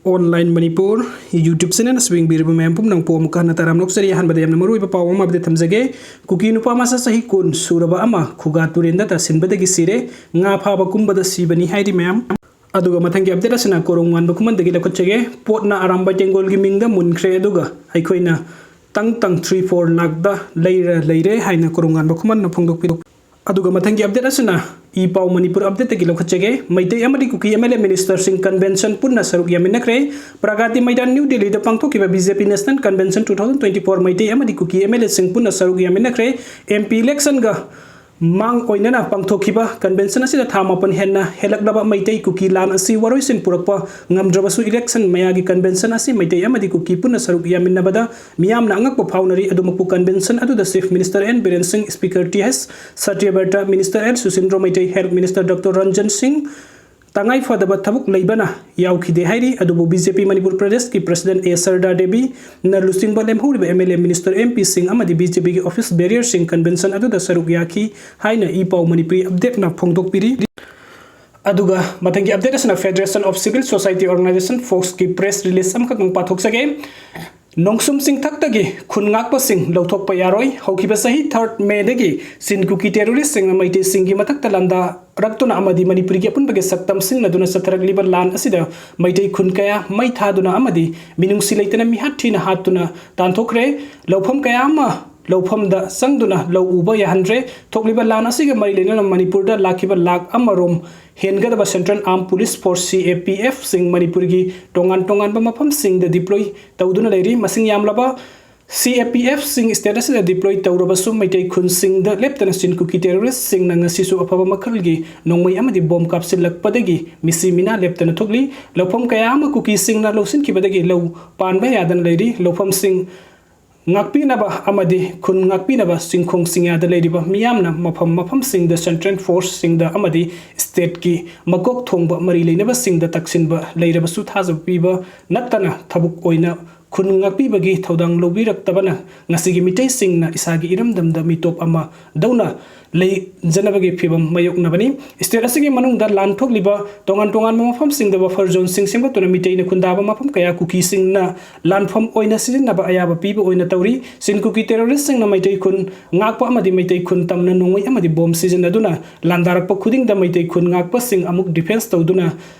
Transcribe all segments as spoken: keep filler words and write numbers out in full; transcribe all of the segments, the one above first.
Online Manipur YouTube channel ꯑꯁꯤ ꯌꯦꯡꯕꯤꯔꯤꯕ ꯃꯌꯥꯝ ꯄꯨꯝꯅꯃꯛꯄꯨ ꯑꯃꯨꯛꯀ ꯍꯟꯅ ꯇꯔꯥꯝꯅ ꯑꯣꯛꯆꯔꯤ꯫ ꯑꯍꯥꯟꯕꯗ ꯌꯥꯝꯅ ꯃꯔꯨꯑꯣꯏꯕ ꯄꯥꯎ ꯑꯃ update ꯊꯝꯖꯒꯦ꯫ ꯀꯨꯀꯤ ꯅꯨꯄꯥ ꯃꯆꯥ ꯆꯍꯤ ꯀꯨꯟ ꯁꯨꯔꯕ ꯑꯃ ꯈꯨꯒꯥ ꯇꯨꯔꯦꯟꯗ ꯇꯥꯁꯤꯟꯕꯗꯒꯤ ꯁꯤꯔꯦ꯫ ꯉꯥ ꯐꯥꯕ ꯀꯨꯝꯕꯗ ꯁꯤꯕꯅꯤ ꯍꯥꯏꯔꯤ ꯃꯌꯥꯝ꯫ ꯑꯗꯨꯒ ꯃꯊꯪꯒꯤ update ꯑꯁꯤꯅ ꯀꯣꯔꯣꯡ ꯋꯥꯟꯕ ꯈꯨꯃꯟꯗꯒꯤ ꯂꯧꯈꯠꯆꯒꯦ꯫ ꯄꯣꯠꯅ ꯑꯔꯥꯝꯕꯥꯏ ꯇꯦꯡꯒꯣꯜꯒꯤ ꯃꯤꯡꯗ ꯃꯨꯟꯈ꯭ꯔꯦ, ꯑꯗꯨꯒ ꯑꯩꯈꯣꯏꯅ ꯇꯪ ꯇꯪ three four ꯂꯥꯛꯇ ꯂꯩꯔ ꯂꯩꯔꯦ ꯍꯥꯏꯅ ꯀꯣꯔꯣꯡ ꯋꯥꯟꯕ ꯈꯨꯃꯟꯅ ꯐꯣꯡꯗꯣꯛꯄꯤꯔꯤ꯫ ꯑꯗꯨꯒ ꯃꯊꯪꯒꯤ update ꯑꯁꯤꯅ ꯏ ꯄꯥꯎ ꯃꯅꯤꯄꯨꯔ updateꯇꯒꯤ ꯂꯧꯈꯠꯆꯒꯦ꯫ ꯃꯩꯇꯩ ꯑꯃꯗꯤ ꯀꯨꯀꯤ MLA minister ꯁꯤꯡ convention ꯄꯨꯟꯅ ꯁꯔꯨꯛ ꯌꯥꯃꯤꯟꯅꯈ꯭ꯔꯦ꯫ ꯄ꯭ꯔꯒꯇꯤ ꯃꯩꯗꯥꯟ, ꯅ꯭ꯌꯨ ꯗꯤꯜꯂꯤꯗ ꯄꯥꯡꯊꯣꯛꯈꯤꯕ BJP national convention two thousand twenty four Meitei ꯑꯃꯗꯤ ꯀꯨꯀꯤ MLA ꯁꯤꯡ ꯄꯨꯟꯅ ꯁꯔꯨꯛ ꯌꯥꯃꯤꯟꯅꯈ꯭ꯔꯦ꯫ MP electionꯒ ꯃꯥꯡ ꯑꯣꯏꯅꯅ ꯄꯥꯡꯊꯣꯛꯈꯤꯕ convention ꯑꯁꯤꯗ ꯊꯥ ꯃꯥꯄꯟ ꯍꯦꯟꯅ ꯍꯦꯜꯂꯛꯂꯕ ꯃꯩꯇꯩ ꯀꯨꯀꯤ ꯂꯥꯟ ꯑꯁꯤ ꯋꯥꯔꯣꯏꯁꯤꯟ ꯄꯨꯔꯛꯄ ꯉꯝꯗ꯭ꯔꯕꯁꯨ, election ꯃꯌꯥꯒꯤ convention ꯑꯁꯤ ꯃꯩꯇꯩ ꯑꯃꯗꯤ ꯀꯨꯀꯤ ꯄꯨꯟꯅ ꯁꯔꯨꯛ ꯌꯥꯃꯤꯟꯅꯕꯗ ꯃꯤꯌꯥꯝꯅ ꯑꯉꯛꯄ ꯐꯥꯎꯅꯔꯤ꯫ ꯑꯗꯨꯃꯛꯄꯨ convention ꯑꯗꯨꯗ Chief Minister N Biren Singh, Speaker T S Satyabrata, Minister L Susindro Meitei, Health Minister doctor Ranjan Singh, ꯇꯉꯥꯏ ꯐꯗꯕ ꯊꯕꯛ ꯂꯩꯕꯅ ꯌꯥꯎꯈꯤꯗꯦ ꯍꯥꯏꯔꯤ꯫ ꯑꯗꯨꯕꯨ BJP ꯃꯅꯤꯄꯨꯔ ꯄ꯭ꯔꯗꯦꯁꯀꯤ president ꯑꯦ ꯁꯔꯗꯥ ꯗꯦꯕꯤꯅ ꯂꯨꯆꯤꯡꯕ ꯂꯦꯝꯍꯧꯔꯤꯕ MLA, minister, MPꯁꯤꯡ ꯑꯃꯗꯤ BJPꯒꯤ office bearerꯁꯤꯡ convention ꯑꯗꯨꯗ ꯁꯔꯨꯛ ꯌꯥꯈꯤ ꯍꯥꯏꯅ ꯏ ꯄꯥꯎ ꯃꯅꯤꯄꯨꯔꯤ updateꯅ ꯐꯣꯡꯗꯣꯛꯄꯤꯔꯤ꯫ ꯑꯗꯨꯒ ꯃꯊꯪꯒꯤ update ꯑꯁꯤꯅ Federation of Civil Society Organisation, ꯐꯣꯛꯁꯀꯤ press release ꯑꯃꯈꯛ ꯄꯥꯊꯣꯛꯆꯒꯦ꯫ ꯅꯣꯡꯁꯨꯝ ꯆꯤꯡꯊꯛꯇꯒꯤ ꯈꯨꯟ ꯉꯥꯛꯄꯁꯤꯡ ꯂꯧꯊꯣꯛꯄ ꯌꯥꯔꯣꯏ꯫ ꯍꯧꯈꯤꯕ ꯆꯍꯤ third Mayꯗꯒꯤ ꯆꯤꯟ ꯀꯨꯀꯤ terroristꯁꯤꯡꯅ ꯃꯩꯇꯩꯁꯤꯡꯒꯤ ꯃꯊꯛꯇ ꯂꯥꯟꯗꯥꯔꯛꯇꯨꯅ ꯑꯃꯗꯤ ꯃꯅꯤꯄꯨꯔꯒꯤ ꯑꯄꯨꯟꯕꯒꯤ ꯁꯛꯇꯝ ꯁꯤꯡꯅꯗꯨꯅ ꯆꯠꯊꯔꯛꯂꯤꯕ ꯂꯥꯟ ꯑꯁꯤꯗ ꯃꯩꯇꯩ ꯈꯨꯟ ꯀꯌꯥ ꯃꯩ ꯊꯥꯗꯨꯅ ꯑꯃꯗꯤ ꯃꯤꯅꯨꯡꯁꯤ ꯂꯩꯇꯅ ꯃꯤꯍꯥꯠ ꯊꯤꯅ ꯍꯥꯠꯇꯨꯅ ꯇꯥꯟꯊꯣꯛꯈ꯭ꯔꯦ꯫ ꯂꯧꯐꯝ ꯀꯌꯥ ꯑꯃ ꯂꯧꯐꯝꯗ ꯆꯪꯗꯨꯅ ꯂꯧ ꯎꯕ ꯌꯥꯍꯟꯗ꯭ꯔꯦ꯫ ꯊꯣꯛꯂꯤꯕ ꯂꯥꯟ ꯑꯁꯤꯒ ꯃꯔꯤ ꯂꯩꯅꯅ ꯃꯅꯤꯄꯨꯔꯗ ꯂꯥꯛꯈꯤꯕ ꯂꯥꯈ ꯑꯃꯔꯣꯝ ꯍꯦꯟꯒꯗꯕ Central Armed Police Force, CAPFꯁꯤꯡ ꯃꯅꯤꯄꯨꯔꯒꯤ ꯇꯣꯉꯥꯟ ꯇꯣꯉꯥꯟꯕ ꯃꯐꯝꯁꯤꯡꯗ deploy ꯇꯧꯗꯨꯅ ꯂꯩꯔꯤ꯫ ꯃꯁꯤꯡ ꯌꯥꯝꯂꯕ CAPFꯁꯤꯡ state ꯑꯁꯤꯗ deploy ꯇꯧꯔꯕꯁꯨ, ꯃꯩꯇꯩ ꯈꯨꯟꯁꯤꯡꯗ ꯂꯦꯞꯇꯅ ꯆꯤꯟ ꯀꯨꯀꯤ terroristꯁꯤꯡꯅ ꯉꯁꯤꯁꯨ ꯑꯐꯕ ꯃꯈꯜꯒꯤ ꯅꯣꯡꯃꯩ ꯑꯃꯗꯤ bomb ꯀꯥꯞꯁꯤꯜꯂꯛꯄꯗꯒꯤ ꯃꯤꯁꯤ ꯃꯤꯅꯥ ꯂꯦꯞꯇꯅ ꯊꯣꯛꯂꯤ꯫ ꯂꯧꯐꯝ ꯀꯌꯥ ꯑꯃ ꯀꯨꯀꯤꯁꯤꯡꯅ ꯂꯧꯁꯤꯟꯈꯤꯕꯗꯒꯤ ꯂꯧ ꯄꯥꯟꯕ ꯌꯥꯗꯅ ꯂꯩꯔꯤ꯫ ꯂꯧꯐꯝꯁꯤꯡ ꯉꯥꯛꯄꯤꯅꯕ ꯑꯃꯗꯤ ꯈꯨꯟ ꯉꯥꯛꯄꯤꯅꯕ ꯆꯤꯡꯈꯣꯡ ꯆꯤꯡꯌꯥꯗ ꯂꯩꯔꯤꯕ ꯃꯤꯌꯥꯝꯅ ꯃꯐꯝ ꯃꯐꯝꯁꯤꯡꯗ Central Forceꯁꯤꯡꯗ ꯑꯃꯗꯤ stateꯀꯤ ꯃꯀꯣꯛ ꯊꯣꯡꯕ ꯃꯔꯤ ꯂꯩꯅꯕꯁꯤꯡꯗ ꯇꯛꯁꯤꯟꯕ ꯂꯩꯔꯕꯁꯨ, ꯊꯥꯖꯕ ꯄꯤꯕ ꯅꯠꯇꯅ ꯊꯕꯛ ꯑꯣꯏꯅ ꯈꯨꯟ ꯉꯥꯛꯄꯤꯕꯒꯤ ꯊꯧꯗꯥꯡ ꯂꯧꯕꯤꯔꯛꯇꯕꯅ ꯉꯁꯤꯒꯤ ꯃꯤꯇꯩꯁꯤꯡꯅ ꯏꯁꯥꯒꯤ ꯏꯔꯝꯗꯝꯗ ꯃꯤꯇꯣꯞ ꯑꯃ ꯗꯧꯅ ꯂꯩꯖꯅꯕꯒꯤ ꯐꯤꯕꯝ ꯃꯥꯌꯣꯛꯅꯕꯅꯤ꯫ State ꯑꯁꯤꯒꯤ ꯃꯅꯨꯡꯗ ꯂꯥꯟ ꯊꯣꯛꯂꯤꯕ ꯇꯣꯉꯥꯟ ꯇꯣꯉꯥꯟꯕ ꯃꯐꯝꯁꯤꯡꯗ buffer zoneꯁꯤꯡ ꯁꯦꯝꯒꯠꯇꯨꯅ ꯃꯤꯇꯩꯅ ꯈꯨꯟꯗꯥꯕ ꯃꯐꯝ ꯀꯌꯥ ꯀꯨꯀꯤꯁꯤꯡꯅ ꯂꯥꯟꯐꯝ ꯑꯣꯏꯅ ꯁꯤꯖꯤꯟꯅꯕ ꯑꯌꯥꯕ ꯄꯤꯕ ꯑꯣꯏꯅ ꯇꯧꯔꯤ꯫ ꯆꯤꯟ ꯀꯨꯀꯤ terroristꯁꯤꯡꯅ ꯃꯩꯇꯩ ꯈꯨꯟ ꯉꯥꯛꯄ ꯑꯃꯗꯤ ꯃꯩꯇꯩ ꯈꯨꯟ ꯇꯝꯅ ꯅꯣꯡꯃꯩ ꯑꯃꯗꯤ bomb ꯁꯤꯖꯤꯟꯅꯗꯨꯅ ꯂꯥꯟꯗꯥꯔꯛꯄ ꯈꯨꯗꯤꯡꯗ ꯃꯩꯇꯩ ꯈꯨꯟ ꯉꯥꯛꯄꯁꯤꯡ ꯑꯃꯨꯛ defence ꯇꯧꯗꯨꯅ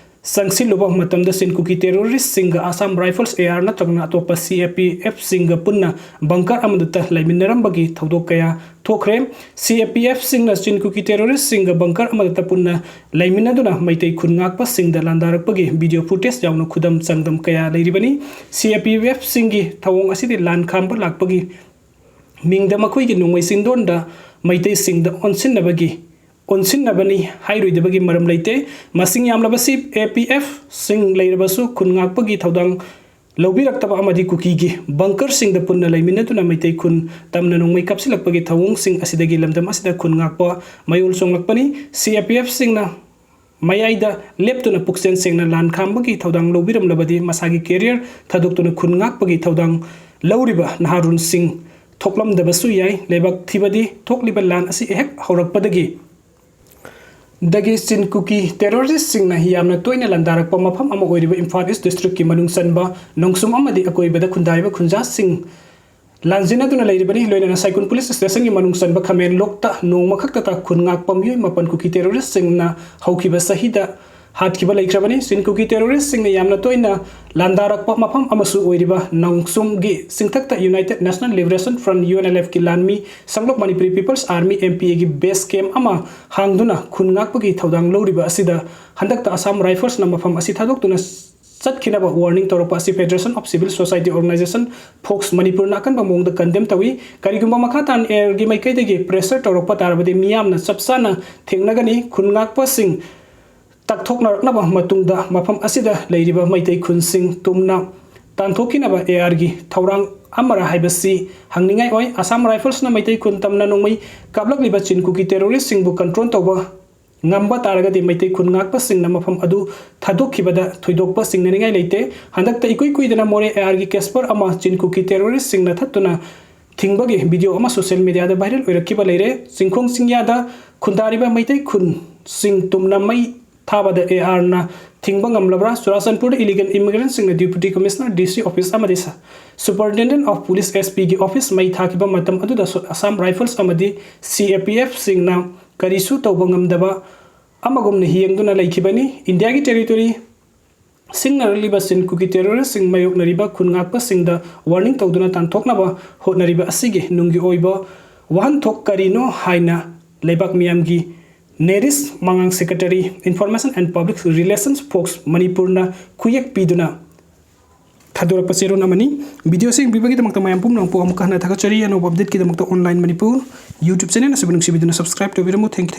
ꯆꯪꯁꯤꯜꯂꯨꯕ ꯃꯇꯝꯗ ꯆꯤꯟ ꯀꯨꯀꯤ terroristꯁꯤꯡꯒ Assam Rifles, AR ꯅꯠꯇ꯭ꯔꯒꯅ ꯑꯇꯣꯞꯄ CAPFꯁꯤꯡꯒ ꯄꯨꯟꯅ bunker ꯑꯃꯗꯇ ꯂꯩꯃꯤꯟꯅꯔꯝꯕꯒꯤ ꯊꯧꯗꯣꯛ ꯀꯌꯥ ꯊꯣꯛꯈ꯭ꯔꯦ꯫ CAPFꯁꯤꯡꯅ ꯆꯤꯟ ꯀꯨꯀꯤ terroristꯁꯤꯡꯒ bunker ꯑꯃꯗꯇ ꯄꯨꯟꯅ ꯂꯩꯃꯤꯟꯅꯗꯨꯅ ꯃꯩꯇꯩ ꯈꯨꯟ ꯉꯥꯛꯄꯁꯤꯡꯗ ꯂꯥꯟꯗꯥꯔꯛꯄꯒꯤ video footage ꯌꯥꯎꯅ ꯈꯨꯗꯝ ꯆꯥꯡꯗꯝ ꯀꯌꯥ ꯂꯩꯔꯤꯕꯅꯤ꯫ CAPFꯁꯤꯡꯒꯤ ꯊꯧꯑꯣꯡ ꯑꯁꯤꯗꯤ ꯂꯥꯟ ꯈꯥꯝꯕ ꯂꯥꯛꯄꯒꯤ ꯃꯤꯡꯗ ꯃꯈꯣꯏꯒꯤ ꯅꯣꯡꯃꯩ ꯆꯤꯟꯗꯣꯟꯗ ꯃꯩꯇꯩꯁꯤꯡꯗ ꯑꯣꯟꯁꯤꯟꯅꯕꯒꯤ, ꯑꯣꯟꯁꯤꯟꯅꯕꯅꯤ ꯍꯥꯏꯔꯣꯏꯗꯕꯒꯤ ꯃꯔꯝ ꯂꯩꯇꯦ꯫ ꯃꯁꯤꯡ ꯌꯥꯝꯂꯕ CAPFꯁꯤꯡ ꯂꯩꯔꯕꯁꯨ ꯈꯨꯟ ꯉꯥꯛꯄꯒꯤ ꯊꯧꯗꯥꯡ ꯂꯧꯕꯤꯔꯛꯇꯕ ꯑꯃꯗꯤ ꯀꯨꯀꯤꯒꯤ bunkerꯁꯤꯡꯗ ꯄꯨꯟꯅ ꯂꯩꯃꯤꯟꯅꯗꯨꯅ ꯃꯩꯇꯩ ꯈꯨꯟ ꯇꯝꯅ ꯅꯣꯡꯃꯩ ꯀꯥꯞꯁꯤꯜꯂꯛꯄꯒꯤ ꯊꯧꯑꯣꯡꯁꯤꯡ ꯑꯁꯤꯗꯒꯤ ꯂꯝꯗꯝ ꯑꯁꯤꯗ ꯈꯨꯟ ꯉꯥꯛꯄ ꯃꯌꯣꯜ ꯆꯣꯡꯂꯛꯄꯅꯤ꯫ CAPFꯁꯤꯡꯅ ꯃꯌꯥꯏꯗ ꯂꯦꯞꯇꯨꯅ ꯄꯨꯛꯆꯦꯜ ꯁꯦꯡꯅ ꯂꯥꯟ ꯈꯥꯝꯕꯒꯤ ꯊꯧꯗꯥꯡ ꯂꯧꯕꯤꯔꯝꯂꯕꯗꯤ ꯃꯁꯥꯒꯤ career ꯊꯥꯗꯣꯛꯇꯨꯅ ꯈꯨꯟ ꯉꯥꯛꯄꯒꯤ ꯊꯧꯗꯥꯡ ꯂꯧꯔꯤꯕ ꯅꯍꯥꯔꯣꯜꯁꯤꯡ ꯊꯣꯛꯂꯝꯗꯕꯁꯨ ꯌꯥꯏ꯫ ꯂꯩꯕꯥꯛ ꯊꯤꯕꯗꯤ ꯊꯣꯛꯂꯤꯕ ꯂꯥꯟ ꯑꯁꯤ ꯍꯦꯛ ꯍꯧꯔꯛꯄꯗꯒꯤ ꯗꯒꯤ ꯆꯤꯟ ꯀꯨꯀꯤ terroristꯁꯤꯡꯅ ꯌꯥꯝꯅ ꯇꯣꯏꯅ ꯂꯥꯟꯗꯥꯔꯛꯄ ꯃꯐꯝ ꯑꯃ ꯑꯣꯏꯔꯤꯕ ꯏꯝꯐꯥꯜ East Districtꯀꯤ ꯃꯅꯨꯡ ꯆꯟꯕ ꯅꯣꯡꯁꯨꯝ ꯑꯃꯗꯤ ꯑꯀꯣꯏꯕꯗ ꯈꯨꯟꯗꯥꯔꯤꯕ ꯈꯨꯟꯖꯥꯁꯤꯡ ꯂꯥꯟꯖꯦꯟꯅꯗꯨꯅ ꯂꯩꯔꯤꯕꯅꯤ꯫ ꯂꯣꯏꯅꯅ ꯁꯥꯏꯀꯨꯟ police stationꯒꯤ ꯃꯅꯨꯡ ꯆꯟꯕ ꯈꯥꯃꯦꯟ ꯂꯣꯛꯇ ꯅꯣꯡꯃ ꯈꯛꯇꯗ ꯈꯨꯟ ꯉꯥꯛꯄ ꯃꯤꯑꯣꯏ ꯃꯥꯄꯟ ꯀꯨꯀꯤ terroristꯁꯤꯡꯅ ꯍꯧꯈꯤꯕ ꯆꯍꯤꯗ ꯍꯥꯠꯈꯤꯕ ꯂꯩꯈ꯭ꯔꯕꯅꯤ꯫ ꯆꯤꯟ ꯀꯨꯀꯤ terroristꯁꯤꯡꯅ ꯌꯥꯝꯅ ꯇꯣꯏꯅ ꯂꯥꯟꯗꯥꯔꯛꯄ ꯃꯐꯝ ꯑꯃꯁꯨ ꯑꯣꯏꯔꯤꯕ ꯅꯣꯡꯁꯨꯝꯒꯤ ꯆꯤꯡꯊꯛꯇ United National Liberation Front, UNLFꯀꯤ ꯂꯥꯟꯃꯤ ꯁꯪꯂꯣꯛ Manipuri People's Army, MPAꯒꯤ base camp ꯑꯃ ꯍꯥꯡꯗꯨꯅ ꯈꯨꯟ ꯉꯥꯛꯄꯒꯤ ꯊꯧꯗꯥꯡ ꯂꯧꯔꯤꯕ ꯑꯁꯤꯗ ꯍꯟꯗꯛꯇ Assam Riflesꯅ ꯃꯐꯝ ꯑꯁꯤ ꯊꯥꯗꯣꯛꯇꯨꯅ ꯆꯠꯈꯤꯅꯕ warning ꯇꯧꯔꯛꯄ ꯑꯁꯤ Federation of Civil Society Organisation, FOCS, ꯃꯅꯤꯄꯨꯔꯅ ꯑꯀꯟꯕ ꯃꯑꯣꯡꯗ condemn ꯇꯧꯏ꯫ ꯀꯔꯤꯒꯨꯝꯕ ꯃꯈꯥ ꯇꯥꯅ ARꯒꯤ ꯃꯥꯏꯀꯩꯗꯒꯤ pressure ꯇꯧꯔꯛꯄ ꯇꯥꯔꯕꯗꯤ ꯃꯤꯌꯥꯝꯅ ꯆꯞ ꯆꯥꯅ ꯊꯦꯡꯅꯒꯅꯤ꯫ ꯈꯨꯟ ꯉꯥꯛꯄꯁꯤꯡ ꯇꯛꯊꯣꯛꯅꯔꯛꯅꯕ ꯃꯇꯨꯡꯗ ꯃꯐꯝ ꯑꯁꯤꯗ ꯂꯩꯔꯤꯕ ꯃꯩꯇꯩ ꯈꯨꯟꯁꯤꯡ ꯇꯨꯝꯅ ꯇꯥꯟꯊꯣꯛꯈꯤꯅꯕ ARꯒꯤ ꯊꯧꯔꯥꯡ ꯑꯃꯔ ꯍꯥꯏꯕꯁꯤ ꯍꯪꯅꯤꯡꯉꯥꯏ ꯑꯣꯏ꯫ Assam Riflesꯅ ꯃꯩꯇꯩ ꯈꯨꯟ ꯇꯝꯅ ꯅꯣꯡꯃꯩ ꯀꯥꯞꯂꯛꯂꯤꯕ ꯆꯤꯟ ꯀꯨꯀꯤ terroristꯁꯤꯡꯕꯨ control ꯇꯧꯕ ꯉꯝꯕ ꯇꯥꯔꯒꯗꯤ ꯃꯩꯇꯩ ꯈꯨꯟ ꯉꯥꯛꯄꯁꯤꯡꯅ ꯃꯐꯝ ꯑꯗꯨ ꯊꯥꯗꯣꯛꯈꯤꯕꯗ ꯊꯣꯏꯗꯣꯛꯄ ꯆꯤꯡꯅꯅꯤꯡꯉꯥꯏ ꯂꯩꯇꯦ꯫ ꯍꯟꯗꯛꯇ ꯏꯀꯨꯏ ꯀꯨꯏꯗꯅ ꯃꯣꯔꯦ ꯑꯦ ꯑꯥꯔꯒꯤ ꯀꯦꯁꯄꯔ ꯑꯃ ꯆꯤꯟ ꯀꯨꯀꯤ ꯇꯦꯔꯣꯔꯤꯁꯁꯤꯡꯅ ꯊꯠꯇꯨꯅ ꯊꯤꯡꯕꯒꯤ ꯚꯤꯗꯤꯑꯣ ꯑꯃ ꯁꯣꯁꯤꯌꯦꯜ ꯃꯤꯗꯤꯌꯥꯗ ꯚꯥꯏꯔꯦꯜ ꯑꯣꯏꯔꯛꯈꯤꯕ ꯂꯩꯔꯦ꯫ ꯆꯤꯡꯈꯣꯡ ꯆꯤꯡꯌꯥꯗ ꯈꯨꯟꯗꯥꯔꯤꯕ ꯃꯩꯇꯩ ꯈꯨꯟꯁꯤꯡ ꯇꯨꯝꯅ ꯃꯩ ꯊꯥꯕꯗ ꯑꯦ ꯑꯥꯔꯅ ꯊꯤꯡꯕ ꯉꯝꯂꯕ꯭ꯔꯥ? ꯆꯨꯔꯥꯆꯥꯟꯄꯨꯔꯗ ꯏꯂꯤꯒꯦꯜ ꯏꯃꯤꯒ꯭ꯔꯦꯟꯁꯤꯡꯅ ꯗꯤꯄ꯭ꯌꯨꯇꯤ ꯀꯃꯤꯁꯅꯔ, ꯗꯤ ꯁꯤ ꯑꯣꯐꯤꯁ ꯑꯃꯗꯤ ꯁ-, ꯁꯨꯄꯔꯤꯟꯇꯦꯟꯗꯦꯟꯠ ꯑꯣꯐ ꯄꯨꯂꯤꯁ, ꯑꯦꯁ ꯄꯤꯒꯤ ꯑꯣꯐꯤꯁ ꯃꯩ ꯊꯥꯈꯤꯕ ꯃꯇꯝ ꯑꯗꯨꯗꯁꯨ ꯑꯁꯥꯝ ꯔꯥꯏꯐꯜꯁ ꯑꯃꯗꯤ ꯁꯤ ꯑꯦ ꯄꯤ ꯑꯦꯐꯁꯤꯡꯅ ꯀꯔꯤꯁꯨ ꯇꯧꯕ ꯉꯝꯗꯕ ꯑꯃꯒꯨꯝꯅ ꯌꯦꯡꯗꯨꯅ ꯂꯩꯈꯤꯕꯅꯤ꯫ ꯏꯟꯗꯤꯌꯥꯒꯤ ꯇꯦꯔꯤꯇꯣꯔꯤ ꯁꯤꯡꯅꯔꯛꯂꯤꯕ ꯆꯤꯟ ꯀꯨꯀꯤ ꯇꯦꯔꯣꯔꯤꯁꯁꯤꯡ ꯃꯥꯌꯣꯛꯅꯔꯤꯕ ꯈꯨꯟ ꯉꯥꯛꯄꯁꯤꯡꯗ ꯋꯥꯔꯅꯤꯡ ꯇꯧꯗꯨꯅ ꯇꯥꯟꯊꯣꯛꯅꯕ ꯍꯣꯠꯅꯔꯤꯕ ꯑꯁꯤꯒꯤ ꯅꯨꯡꯒꯤ ꯑꯣꯏꯕ ꯋꯥꯍꯟꯊꯣꯛ ꯀꯔꯤꯅꯣ ꯍꯥꯏꯅ ꯂꯩꯕꯥꯛ ꯃꯤꯌꯥꯝꯒꯤ ꯅꯦꯔꯤꯁ ꯃꯉꯥꯡ, secretary, information and public relations, ꯐꯣꯛꯁ ꯃꯅꯤꯄꯨꯔꯅ ꯈꯨꯌꯦꯛ ꯄꯤꯗꯨꯅ ꯊꯥꯗꯣꯔꯛꯄ ꯆꯦꯔꯣꯜ ꯑꯃꯅꯤ꯫ ꯚꯤꯗꯤꯑꯣꯁꯤ ꯌꯦꯡꯕꯤꯕꯒꯤꯗꯃꯛꯇ ꯃꯌꯥꯝ ꯄꯨꯝꯅꯃꯛꯄꯨ ꯑꯃꯨꯛꯀ ꯍꯟꯅ ꯊꯥꯒꯠꯆꯔꯤ꯫ ꯑꯅꯧꯕ ꯑꯞꯗꯦꯠꯀꯤꯗꯃꯛꯇ ꯑꯣꯟꯂꯥꯏꯟ ꯃꯅꯤꯄꯨꯔ YouTube ꯆꯦꯅꯦꯜ ꯑꯁꯤꯕꯨ ꯅꯨꯡꯁꯤꯕꯤꯗꯨꯅ ꯁꯕꯁꯀ꯭ꯔꯥꯏꯕ ꯇꯧꯕꯤꯔꯝꯃꯨ꯫ Thank you꯫